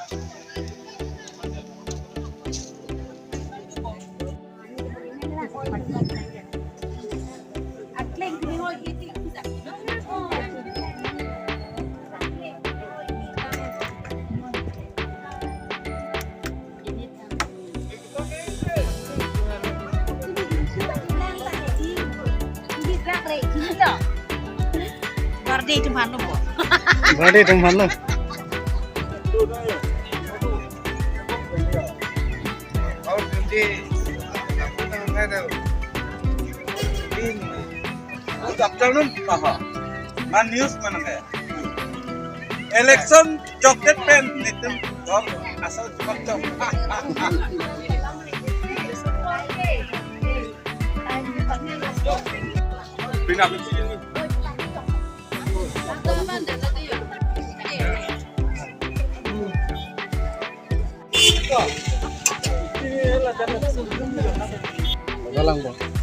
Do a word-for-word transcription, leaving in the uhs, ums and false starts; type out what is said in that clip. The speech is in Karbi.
Birthday atum aphan lo bo. Birthday atum aphan lo. Good afternoon. Aha. Man news mana ya? Election chocolate pen nitum dom asal chok chok. Pinapin sini. Galang bo.